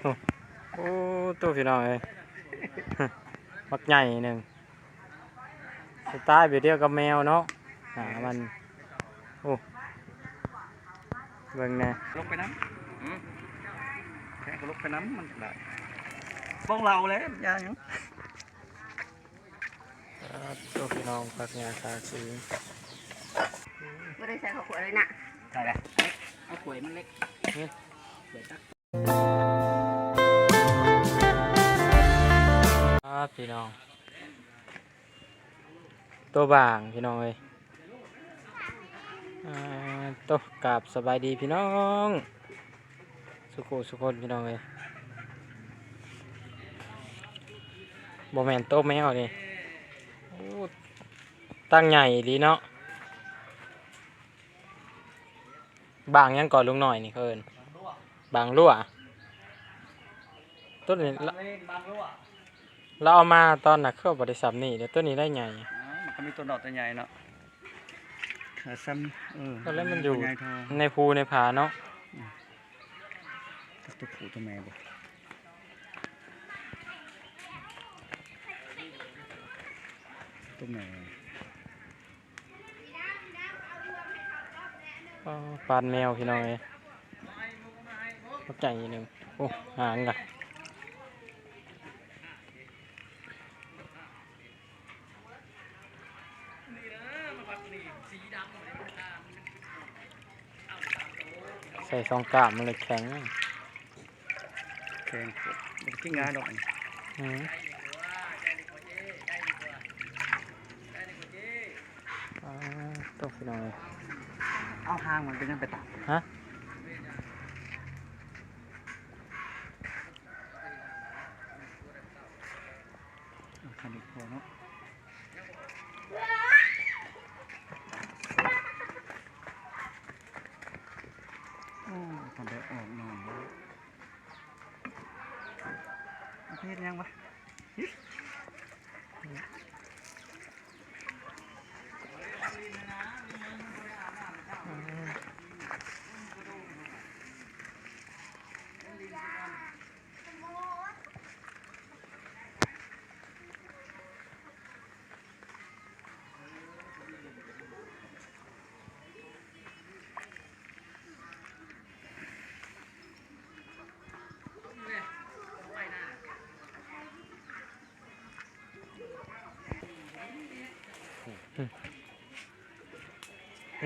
ໂອ້ ໂຕ ພີ່ນ້ອງເອີຍ ບັກໃຫຍ່ໜຶ່ງ ສະໄຕລ໌ແບບດຽວກັບແມວເນາະ ໜ້າມັນ ໂອ້ ເບິ່ງແດ່ ລົງໄປນຳ ອືມ ແຂງກໍລົງໄປນຳ ມັນກໍໄດ້ ບ້ອງເຫຼົ້າແຫຼະ ຢ່າຫຍັງ ອ່າ ໂຕ ພີ່ນ້ອງ ຜັກຫຍ້າສາສີ ບໍ່ໄດ້ໃສ່ເຂົ້າຂວດເລີຍນະ ໃສ່ແລ້ວ ເອົາຖ້ວຍມັນເລັກ ເອີ ຖ້ວຍຕັກ ອ່າ ພີ່ນ້ອງ ໂຕບາງ ພີ່ນ້ອງເອີຍ ອ່າ ໂຕ ກາບສະບາຍດີພີ່ນ້ອງ ສຸຂູສຸຄົນ ພີ່ນ້ອງເອີຍ ບໍ່ແມ່ນໂຕແມວນີ້ ໂອ້ ຕັ້ງໃຫຍ່ອີ່ຫຼີເນາະ ບາງຫຍັງເກາະ ລຸງນ້ອຍນີ້ເຂົາເອີ້ນ ບາງຫຼວ ໂຕນີ້ລະ ລາວເອົາມາຕອນນະ ຄືວ່າບໍ່ໄດ້ສ່ຳນີ້ເດ້ ໂຕນີ້ໄດ້ໃຫຍ່ ມັນກໍມີໂຕນ້ອຍໂຕໃຫຍ່ເນາະ ກໍສ່ຳ ເອີ ກໍແລ້ວມັນຢູ່ໃນພູໃນຜາເນາະ ອືມ ໂຕຜູ້ໂຕແມ່ບໍ່ ໂຕແມ່ ອໍ ປານແມວ ພີ່ນ້ອງເອີຍ ບັກໃຫຍ່ໜຶ່ງ ໂອ້ ຫາງກະ ໃສ່ສອງກ້າມມັນເລີຍແຂງ ແຂງໂພດ ບໍ່ໄດ້ກິນງ່າຍດອກ ອືມ ອ່າ ໂຕ ພີ່ນ້ອງເອີຍ ເອົາຫາງມັນເປັນຫຍັງໄປຕາກ ຮະ ເອົາຄັນອີກພໍເນາະ ໂອ້ ທັນໄດ້ອອກນອນ ເຮັດຫຍັງວະ?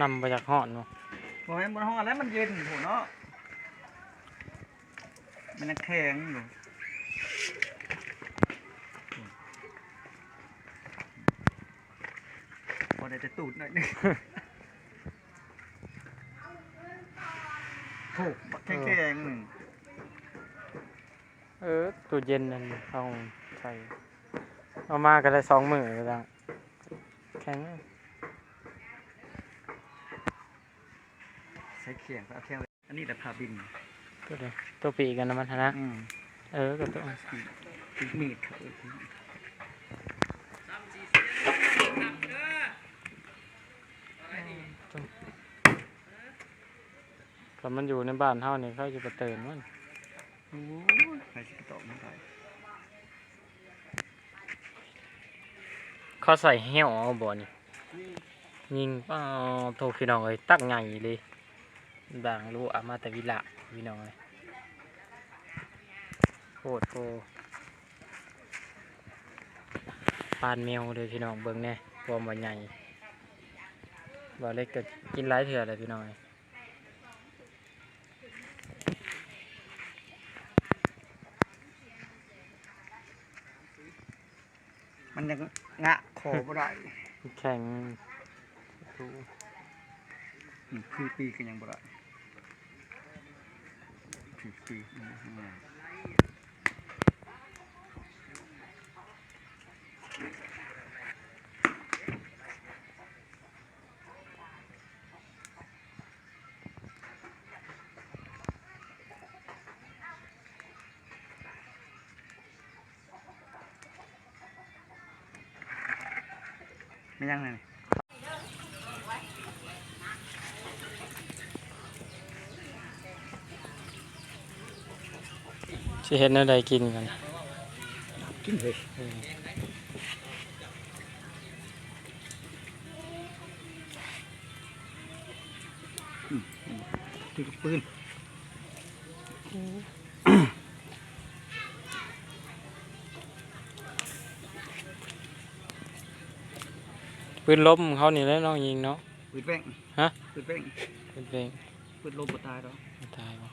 ນ້ຳບໍ່ຢາກຮ້ອນບໍ່? ບໍ່ແມ່ນບໍ່ຮ້ອນແລ້ວ ມັນເຢັນພຸ້ນເນາະ ມັນຍັງແຂງຢູ່ ພໍໄດ້ແຕ່ຕູດໜ້ອຍໜຶ່ງ ໂອ້ ບັກແຂງໆ ໜຶ່ງ. ເອີ ຕູ້ເຢັນນັ້ນເຮົາໃສ່ ເອົາມາກໍໄດ້ສອງມື້ວ່າຊັ້ນ ແຂງ ໃສ່ແຂງ ເອົາແຂງ ອັນນີ້ແຫຼະຜ້າບິນ ໂຕໃດ ໂຕປີກອັນນັ້ນມັນຫັ້ນນະ ອືມ ເອີ ກໍໂຕ ປີກ ປີກມີດ ເອີ ຄັນມັນຢູ່ໃນບ້ານເຮົານີ້ ເຂົາຊິບໍ່ເຕີນມັນ ໂອ້ຍ ໃຜຊິໄປຕອກມັນໄດ້ ເຂົາໃສ່ແຮ້ວເອົາບໍ່ນີ້? ຍິງ ປາໂທ ພີ່ນ້ອງເອີຍ ຕັກໃຫຍ່ເລີຍ ບາງຫຼວ ເອົາມາແຕ່ວິລະ ພີ່ນ້ອງເອີຍ ໂພດໂພ ປານແມວເດີພີ່ນ້ອງ ເບິ່ງແດ່ ຄວາມວ່າໃຫຍ່ ບ່າວເລັກກໍກິນຫຼາຍເທື່ອແລ້ວ ພີ່ນ້ອງເອີຍ. ມັນຍັງງະຄໍບໍ່ໄດ້ ແຂງ ອືມ ຄືປີກກໍຍັງບໍ່ໄດ້ ຄືປີກ ອືມ. ແມ່ນຫຍັງນີ້? ເຊ ຊິເຮັດແນວໃດກິນກັນ? ກິນເລີຍ. ເອີ ອືມ ຖືກປືນ. ປືນລົມເຮົານີ້ແຫຼະນ້ອງຍິງເນາະ. ປືນແປ້ງ. ຮະ? ປືນແປ້ງ. ປືນແປ້ງ. ປືນລົມບໍ່ຕາຍດອກ. ບໍ່ຕາຍບໍ່?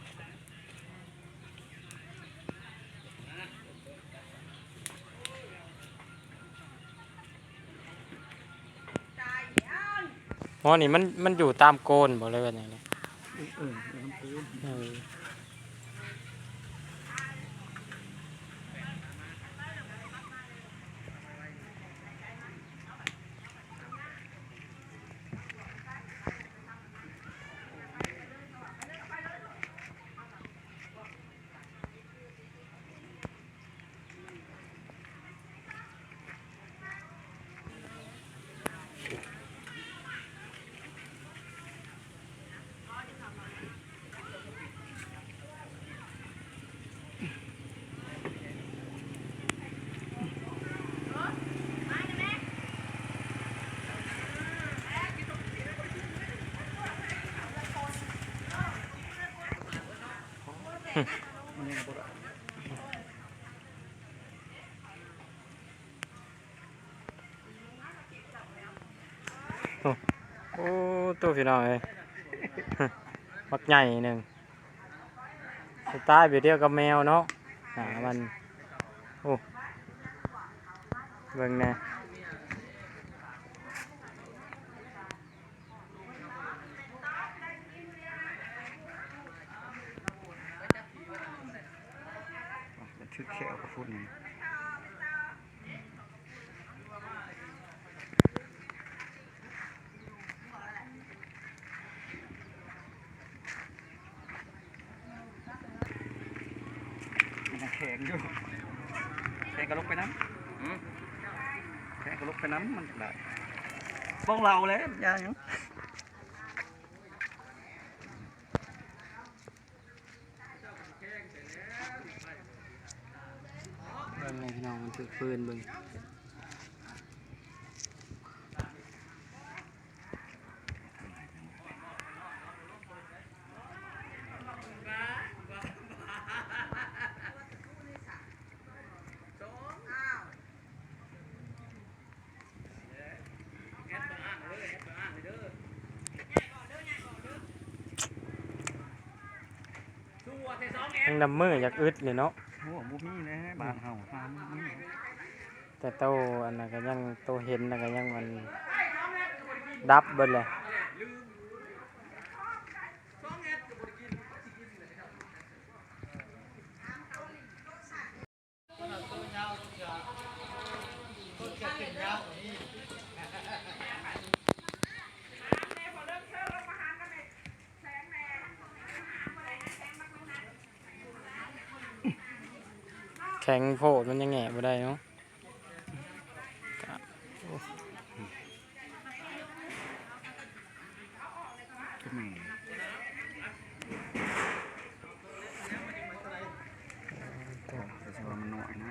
ອໍ ນີ້ມັນ ມັນຢູ່ຕາມໂກນບໍ່ ຫຼືວ່າຫຍັງນີ້? ເອີ ເອີ ເອີ ຕາມໂກນ. ເອີ. ໂອ້ ໂອ້ ໂຕ ພີ່ນ້ອງເອີຍ ບັກໃຫຍ່ໜຶ່ງ ສະໄຕລ໌ແບບດຽວກັບແມວເນາະ ໜ້າມັນ. ໂອ້ ເບິ່ງແດ່. ມັນຖືກແຂ້ວກັບພຸ້ນນີ້ ມັນຍັງແຂງຢູ່ ແຂງກໍລົງໄປນຳ. ຫືມ? ແຂງກໍລົງໄປນຳ ມັນຈັ່ງໄດ້ ບ້ອງເຫຼົ້າແລ້ວ ຢ່າຫຍັງ. ເບິ່ງແດ່ພີ່ນ້ອງ ມັນຖືກຟືນເບິ່ງ. ຍັງນຳມື້ຢາກອຶດເລີຍເນາະ. ໂອ້ ບໍ່ມີແລ້ວ ບ້ານເຮົາຫາບໍ່ມີ. ແຕ່ໂຕອັນນັ້ນກໍຍັງ ໂຕເຫັນນັ້ນກໍຍັງມັນດັບເບິດແຫຼະ. ແຂງໂພດ ມັນຍັງແຫງະບໍ່ໄດ້ເນາະ. ແຕ່ວ່າມັນນ້ອຍນະ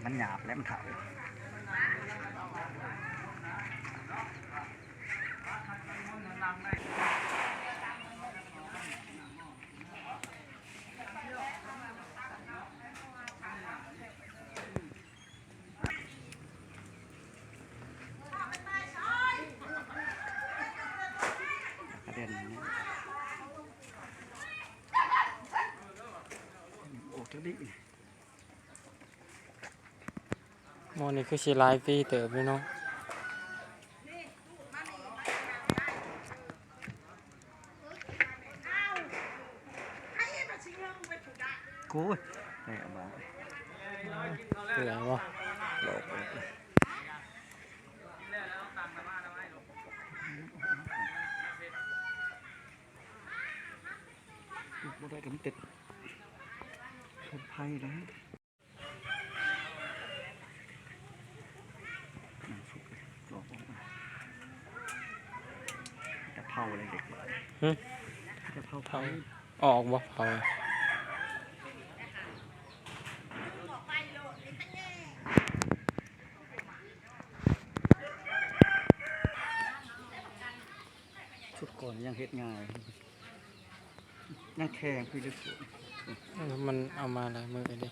ມັນຫຍາບແລ້ວ ມັນເຖົ້າ. ໂອ້ ຈັກດິ. ໝໍນີ້ຄືຊິຫຼາຍປີເຕີບຢູ່ເນາະ. ໂອ້ຍ ແຕກບາດ ເຫຼືອບໍ່? ຫຼອກເລີຍ ບໍ່ໄດ້ກຳຕິດ ເພິ່ນໄພແລ້ວ. ອືມ ສຸກເລີຍ ຫຼອກອອກມາ. ເອົາເລີຍເດັກ ຫຶ ຈະເຜົາ ເຜົາ ເຜົາ ອອກບໍ່ ເຜົາ ຊຸດກ່ອນຍັງເຮັດງ່າຍ ຍັງແຂງຄືຢູ່ສວນ ເອີ ມັນເອົາມາຫຼາຍມື້ເດ້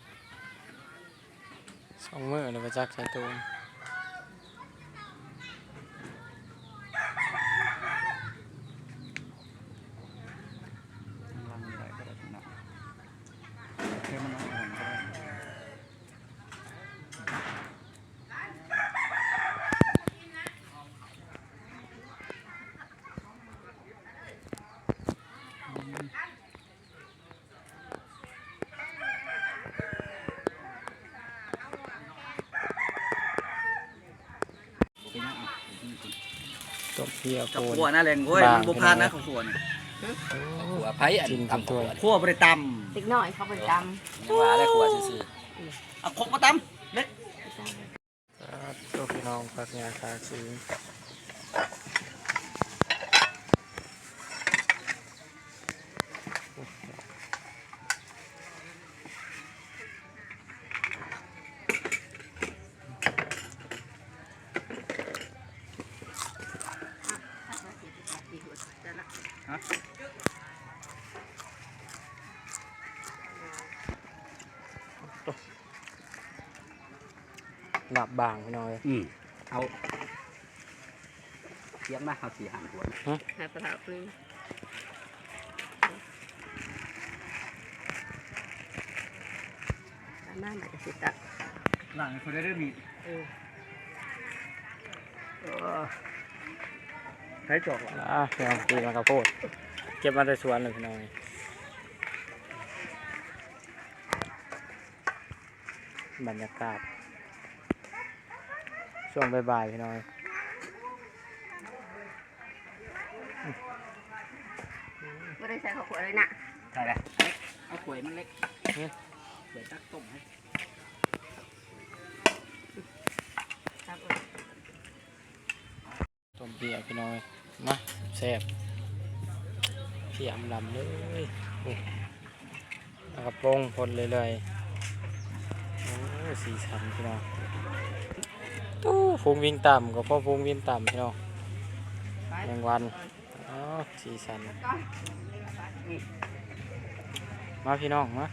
ສອງມື້ແລ້ວ ບໍ່ຈັກໃສ່ຕູ້ ລັງນີ້ໄດ້ກໍໄດ້ເນາະ ແຄ່ມັນອ່ອນໆກໍໄດ້. ຕົ້ມເພຍໂພນ ເຈົ້າຂົ້ວນະແຫຼງ ໂອ້ຍ ພີ່ນ້ອງ ມັນບໍ່ຜ່ານນະ ເຂົ້າຂົ້ວນີ້ ໂອ້ ຂົ້ວໃຜອັນ ກິນ ຕຳ ເຂົ້າຂົ້ວ ຂົ້ວບໍ່ໄດ້ຕຳ ເດັກນ້ອຍເຂົາບໍ່ໄດ້ຕຳ ຍັງວ່າແລ້ວ ຂົ້ວຊື່ໆ ເອົາຄົກມາຕຳ ເລັກ ສາທຸ ພີ່ນ້ອງ ຜັກຫຍ້າຂາສີ ຮະ? ລາບບາງ ພີ່ນ້ອງເອີຍ ອືມ ເອົາ ສຽງມາ ເຮົາຊິຫັນຫົວ ຮະ ຫາປະທານ ມາ ມາ ມາ ຊິຕັກ ລ້າງໃຫ້ເຂົາໄດ້ເດີມີດ ເອີ ເອີ ໃຜຈອກວະ ອ່າ ພີ່ນ້ອງ ປີນໝາກກະໂພດ ເກັບມາແຕ່ສວນເລີຍ ພີ່ນ້ອງ. ບັນຍາກາດຊ່ວງບ່າຍໆ ພີ່ນ້ອງ ບໍ່ໄດ້ໃສ່ເຂົ້າຂົ້ວເລີຍນະ ໃສ່ແລ້ວ ເອົາຖ້ວຍມັນເລັກ ຫື ຖ້ວຍຕັກຕົ້ມໃຫ້ ຕັກເອົາ ຕົ້ມເພຍ ພີ່ນ້ອງເອີຍ ມາແຊບໆ ເພຍອຳລຳເລີຍ ໂອ້ ແລ້ວກໍປົງພົນເລື້ອຍໆ ໂອ້ ສີສັນ ພີ່ນ້ອງ ໂອ້ ຝູງວິ່ງຕາມ ກໍພໍຝູງວິ່ງຕາມ ພີ່ນ້ອງ ແມງວັນ ອໍ ສີສັນ ມາ ພີ່ນ້ອງ ມາ.